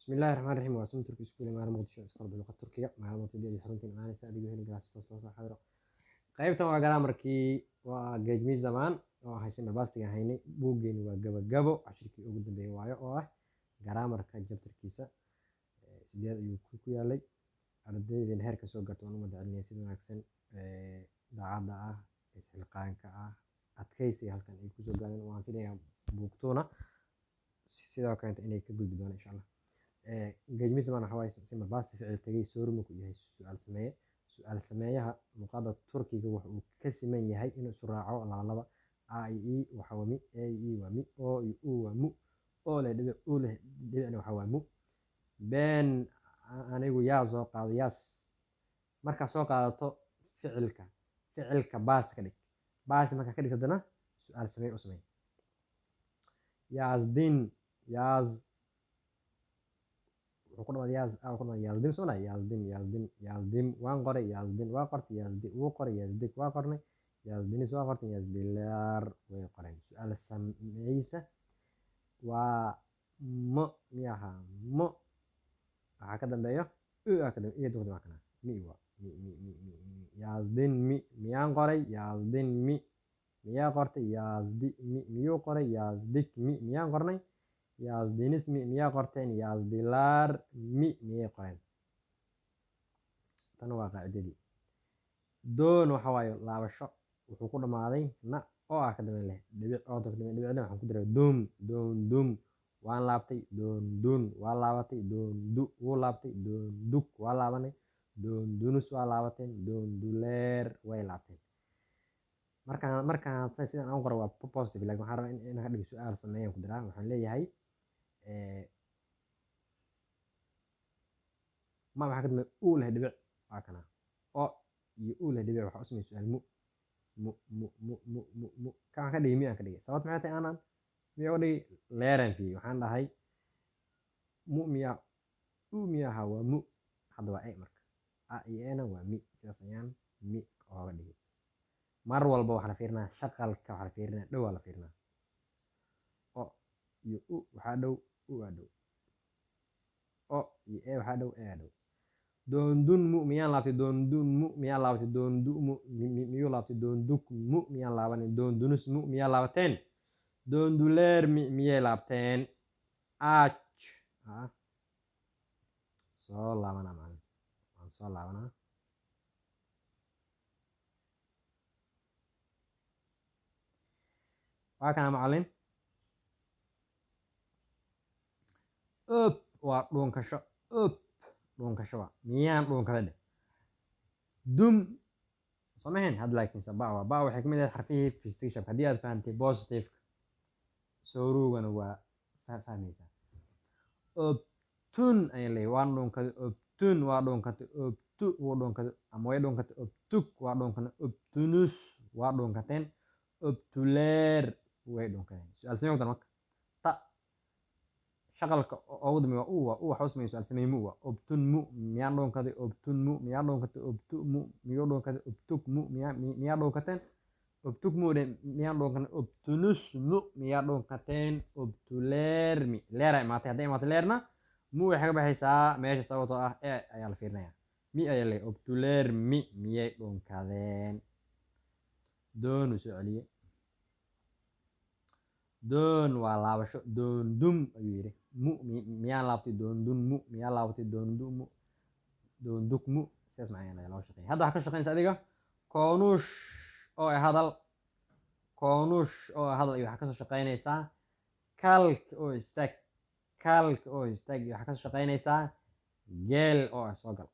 Bismillahi Raxmaani Raxiim. Waa Sum Turki Iskuul, magaalada Muqdisho, iskool luqadda Turkiga, magaalada Muqdisho iyo xarunta imaanaysa adigoo heli kara si toos loo soo xaadiro. Qaybtan waa grammarkii, waa Geçmiş zaman oo ahay simple past-iga haynay. Buuggeeni waa gabagabo, cashirkii ugu dambeeyay waayo oo ah grammarka chapterkiisa sideed ayuu ku yaalay. Ardaydeen heerka soo garta waan u mahadcelinaya sida wanaagsan, daacadda ah, isxilqaanka ah, adkaysiga halkan ay kusoo gaareen. Waan filayaa buugtuuna sidoo kaleeta inay ka gudbi doonaan, insha Allah. Geçmiş zaman waxa waaye simple past, ficil tegay, soru markuu yahay su'aal sameeye. Su'aal sameeyaha luqadda Turkiga wuxuu uu ka siman yahay inuu isu raaco laba laba. A iyo i waxa waa mi, a iyo i waa mi, o iyo u waa mu, o leh dhibic, u leh dhibicna waxa waa mu. Ben anigu yaa soo qaado yaas. Markaa soo qaadato ficilka, ficilka past ka dhig. Past markaa ka dhigto haddana su'aal samee u samee. Yazdin, yaz wuxuu ku dhamaaday, yaz ku dhamaaday, yazdim soo dhahay, yazdim, yazdim, yazdim waan qoray, yazdin waa qortay, yazdi wuu qoray, yazdik waa qornay, yazdinis waa qortay, yazdilar way qoreen. Su'aal sameysa waa mo miyaha mo waxaa ka dambeeyo u aa ka dambeeyo, iyada waa kana mi, waa mi, mi, mi, mi, mi. Yazdin mi, miyaan qoray? Yazdin mi, miyaa qortay? Yazdi mi, miyuu qoray? Yazdik mi, miyaan qornay? Yazdinis mi, miyaa qorteen? Yazdilar mi, miyay qoreen? Tan waa qaacidadii. Dön waxa waaye laabasho, wuxuu ku dhamaaday na oo ah ka dambeyn leh dhibic oo ka dambeyn dhibicna waxaan ku daray dum. Döndüm waan laabtay, döndün waa laabatay, döndü wuu laabtay, döndük waa laabanay, döndünüz waa laabateen, döndüler way laabteen. Markaan sidan aan qoro waa positive, laakiin waxaan rabaa inaan ka dhigo su'aal sameeyaan ku diraa. Waxaan leeyahay ma waxaa ka dambeeya u leh dhibic, waa kana o iyo u leh dhibic, waxaa u sameeyay su'aal mu, mu, mu, mu, mu, mu, mu. Kan ka dhigay mi aan ka dhigay. Sababta maxay tahay aanan mi uga dhigay? Leeraan fiiyey. Waxaan dhahay mu miya, u miyaha waa mu, hadda waa e, marka a iyo ena waa mi, sidaas ayaan mi ooga dhigay. Mar walba waxaa la fiirinaa shaqalka, waxaa la fiirinaa dhow, waa la fiirinaa o iyo u waxaa dhow, u aa dhow, o iyo e waxaa dhow, e aa dhow. Döndün mü, miyaan laabtay? Döndün mü, miyaan laabatay? Döndü mü, miyuu laabtay? Döndük mü, miyaan laabanin? Döndünüz mü, miyaa laabateen? Döndüler mi, miyay laabteen? Aç ah soo laabanaa macalin, waan soo laabanaa. Waa kana macalin. Öp waa dhuunkasho, öp dhuunkasho waa miyaan dhuunkada dheh dum soo mahayn had, laakiinse ba waa ba waxay kamid ahayd xarfihii fistishab. Haddii aad fahamtay positive soorugana waa fahmaysaa. Öptün ayaan leeyahay, waan dhuunkaday. Öptün waa dhuunkatay, öptü wuu dhuunkaday ama way dhuunkatay, öptük waa dhuunkanay, öptünüz waa dhuunkateen, öptüler way dhuunkadeen. Su-aal samey wadan marka ta shaqalka ugu dambeeya waa u, waa u, waxa u sameeya su-aal samey mu, waa öptün mü, miyaan dhuunkaday? Öptün mü, miyaan dhuunkatay? Öptü mü, miyuu dhuunkaday? Öptük mü, miyaa dhuunkateen? Öptük mü dhe, miyaan dhuunkanay? Öptünüz mü, miyaa dhuunkateen? Öptüler mi, leera imaatay. Hadday imaatay leerna mu waxay ka baxaysaa meesha, sababtoo ah e ayaa la fiirinaya, mi ayaa leeyahay. Öptüler mi, miyay dhuunkadeen? Dön uu soo celiyey. Dön waa laabasho. Döndüm ayuu yidhi mu, miyaan laabtay? Döndün mü, miyaa laabatay? Döndü mü, döndük mü, sidaas macnaheeda ayaa loo shaqeeya. Hadda waxaa ka shaqeynaysa adiga konuş oo ah hadal, konuş oo ah hadal, iyo waxaa kasoo shaqeynaysaa kalk oo istaag, kalk oo istaag, iyo waxaa kasoo shaqeynaysaa gel oo ah soo gal.